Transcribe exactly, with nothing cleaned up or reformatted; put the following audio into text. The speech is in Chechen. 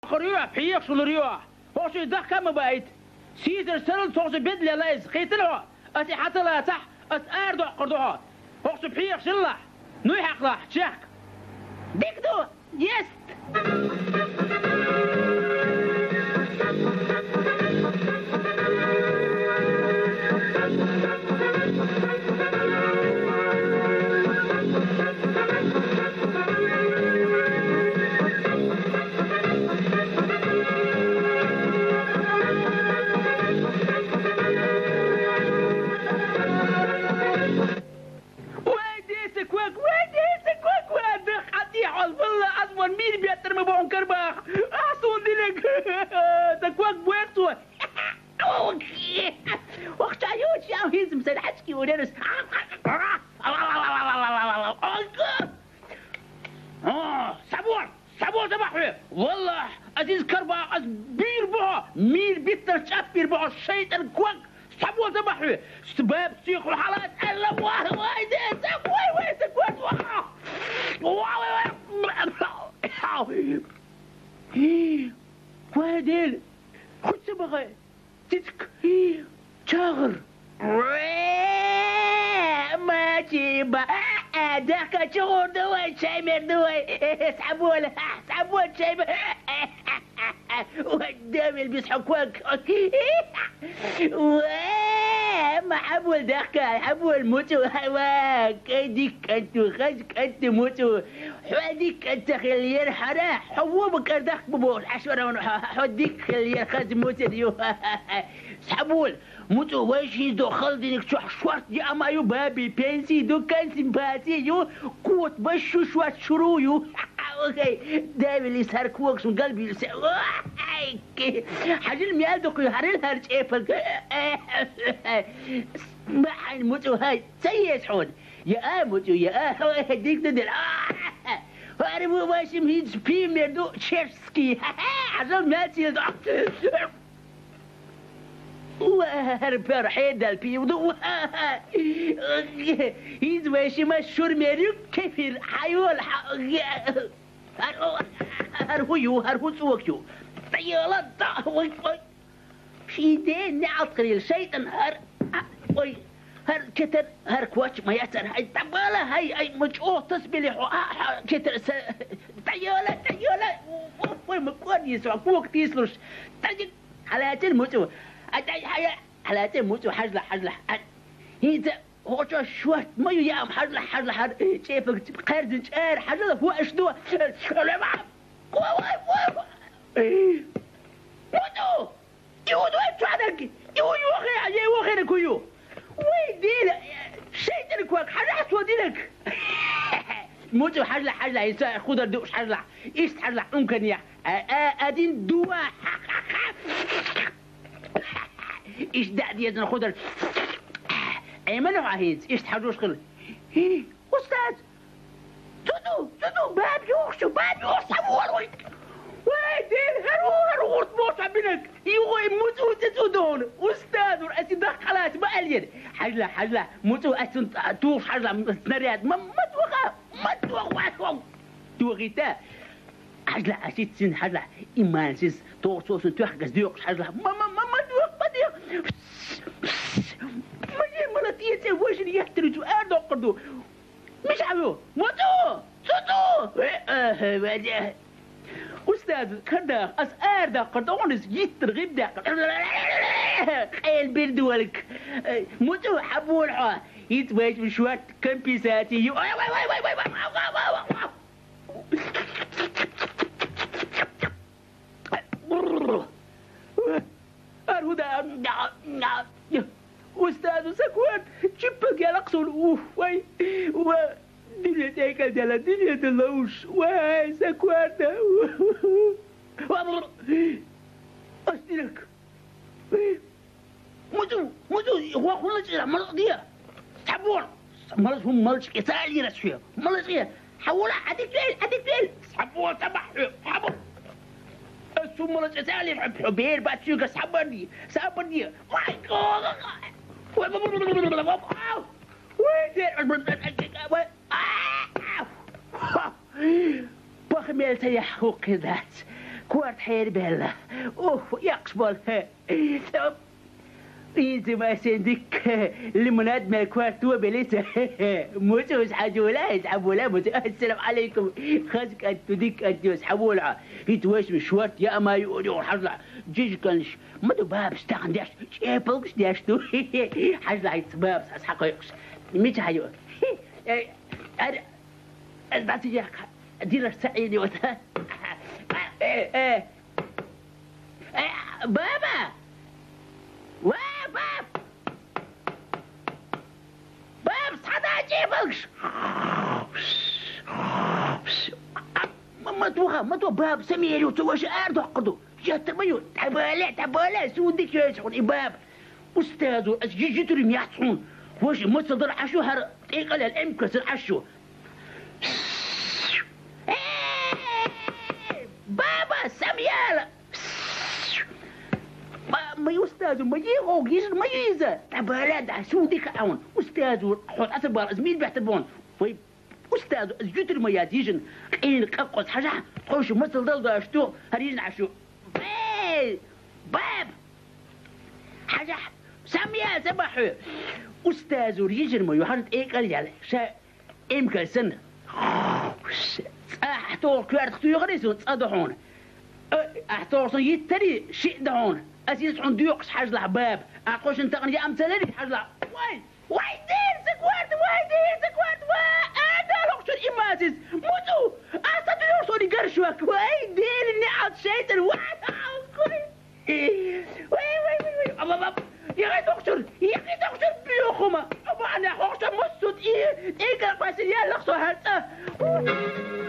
Хор ю, пхьегӀаш хулар ю. ХӀокху шуьга дахка ма баийта. Сийсара сарралц хӀокху шуьга бедлелла иза. Хийтина хьо? Аса и хьа ца лацахь, аса арадоккхур ду хьо. ХӀокху шуьга пхьегӀаш хилалахь. Нуй хьаькхалахь, чехка. Дика ду! Ест! Вай, деса ког, вай, деса ког, вай, дах, хьан тӀе хьол, валла, аз вон мийра беттар ма бохун карбах. Ахь суна динарг. Сан ког боьхцо. Вахча ю, чам хизм сан хьачки урерс. О, сабур! Схьабо ца бахь хьоьга! Валлахь, аса иза карбах, аса бийр бу хьо, мийра биттарш чӀаппийр бу хьо, шайтӀан ког! Схьабо ца бахь хьоьга! Сан баб сийх хьо хьалаца аьлла, вай, вай, де, ца, вай, вай, ца, ког, вай! Вай, вай, вай! Вай, Дела! Хуьца бахай! Цицк! ЧагӀар! Мачи ба! Дахка чугӀур ду вай, чай мер ду вай! Схьабола! Схьабола чай мер! Вай, девил бис хьо ког! Ва! Ма хьабола дахка! Хьабола муцу! Ва! Кай дика кӀант ду, хаза кӀант ду муцу! Хьо дика кӀант ца хиллера хьара, хьо вон бакъар дахка бу бохуш, Ӏаш вара хьо, хьо дика хиллера хаза муцар ю. Схьабола, муцу вайша хӀинца до халдиниг чохь шорт яа ма ю, баби пенси ду, консимпаци ю, кот баш шу шорт шуру ю. Окей, девилис хӀара когаш ма галбийла се. Ай, ки, хьажил мел дукха ю, хьарил хӀара чӀепалг. Бахьайн муцу хӀай, ца еза хьуна. Я а, муцу, я а, хьо дика ду дела. А, хӀара ву вайшим хӀинца пимер ду, чешский. Хьажал мел цийла ду. Ва, хӀара пер хьедал пив ду. ХӀинца вайшима шур мер ю, кефир, хьайол, хьа-, хӀара, хӀара хӀу ю, хӀара хӀу цӀока ю. Ца йола, да, вай, вай. Ший ден неӀалт хилийла, шайтӀан, хӀара, а, ой, хӀара кетар, хӀара коч ма яцара, хьай, дӀабала, хьай, ай, ма чӀогӀа тасбили хьо, а, хьа, кетар са, дӀайола, дӀайола, ой, ма кӀор йиса, хьо, кога тийсалуш, дӀайи, хьалаьцира муцӀу, ай, ай, хьая, хьалаьцира муцӀу, хьажла, хьажла, ай, хӀинца, хӀокхо шорт ма ю, яам, хьажла, хьажла, хьар, чӀепаг, кхаьрзина чӀара, хьажла, хӀо аш ду, ой, ой, ой, ой, муцӀу! И хӀун ду вай чохь дерг? И хӀун йохий, я йохийна хӀун ю? Вай, дийна, шайтӀан ког, хьажахь цо динарг! МуцӀу, хьажлахь, хьажлахь, и са худар дууш хьажлахь. Иштта хьажлахь, Ӏунканехь. А, а, а, дин дуа. Иштта даа дезан худар. Ӏемана хьо хӀинца, иштта хьажош хила. Устаз! Цу ду, цу ду, баба юхаш ю, баба юхаш, схьавола вай! Вай, ден, хӀара ву, хӀара гӀурт бохуш хьан бинарг? И вай, муцӀу цу ду хьуна. Устаз вара, аса и дахка хьалаца ма аьллера. Хьажла, хьажла, муцӀу аса цунна тухуш хьажла, снаряд. Ма, ма тоха, ма тоха, вай, вай. Тохийта. Хьажла, аса иццин, хьажла. Иман сис, тоху цо сан тоьхкас доькъуш, хьажла. Ма, ма, ма, ма тоха, ма тоха. Ма е, мала тӀе цӀе вожин еттар ю, арадоккхур ду. Мичахь ву? МуцӀу! Цу ду! Э, э, э, э. Устаз, кардаха, ас арадаккхар ду, хьуна иза йиттар гӀип даьккхар. Къел бир долг. Э, муцӀу, хьан бола хьо? ХӀинца вайчу шорт компенсаци ю. Ой, ой, ой, ой, ой, ой, ой, ой, ой, ой. Архуда, устазу саквар, чиппа гелаксун, уф, вай, ва, диле текал дела, диле де лоуш, вай, саквар да, ва, астирак. МуцӀу, муцӀу, хӀун лачкъира, малакъ диа? Схьабор! Малаш хӀума малчкъе ца алийра шуьга. Малашкъе. Хьавола, хьадик вел, хьадик вел. Схьабор, ца бахь хьоьга, схьабор. Ас хӀума малчкъе ца алийра, хьо бер бац шуьга, схьабор ди, схьабор ди. Вай, вай, вай, вай, вай, вай. Пахмел ца яхь хӀокхе дац. Корта хьерабаьлла. Ух, эккхаш бола. Иза ма сен дикка лимонад мел корта тобелица. МуцӀус хьажола, иза хьабола, муцӀу. Ассаламу Ӏалайкум. Хаза кӀант ду, дика кӀант ду, хьавола. ХӀинца вайша шорта яа ма юур югӀур хьажал. Жижиг кӀант. Ма ду бабас тахан деш, чӀепалгаш деш ду. Хьажал хӀинца бабас аз хьакхойкхаш. Мича хьаю? Э, ар-, аз дӀа ца яхха, дилар ца Ӏийна йота. Э, э. Э, баба! Ва, баб! Баб, схьадай чӀепалгаш! Ма, ма тоха, ма тоха, баб, Самер ю, цу ваша ара доккха ду. Еттар ма ю, тӀабале, тӀабале, сундик йоьш хьуна и баб. Устазо, аз жи-, жи туьрим яц хьуна. Ваша, мацал дар Ӏаш ю, хӀара тӀекъалел эмкасар Ӏаш ю. Э, баба, Самер! Ма, ма устазо, ма йихо, гижа, ма йиза. ТӀабала да, сундика аун. Устазо, хьо тӀаса бал, аз мин бехта бон. Вай, устазо, аз ютур ма яд йижин. Къин къакъоз хьажа, тхойшу мацал дал даш ту, хьар йижин Ӏаш ю. Вай, баб! Хьажа, Самер, ца бахьу. Устазо, йижин ма ю, хьан тӀекъал ял. Ша Эмкал санна. Цкъа хьатоху коьртах туьйхира иза, цкъа ду хьуна. Э, ахьа тоху сан йиттарий, шиъ ду хьуна. Ас иза хьуна доькъуш хьажалахь, баба. Ахьа кхошан такъана яам ца ларий хьажалахь. Вай! Вай, дийр ца корта, вай, дийр ца корта, ва! Ада хьокхучун имазис! МуцӀу! Аса дуьйху шуна гаршок! Вай, дийр неӀалт шайтан! Вай, хьокхуй! Вай, вай, вай, вай. Ам, ам, ам. Яхай докчур, яхай докчур, биохума. Ама ана хохча муссут и, и гарпасин яллах со хьарца.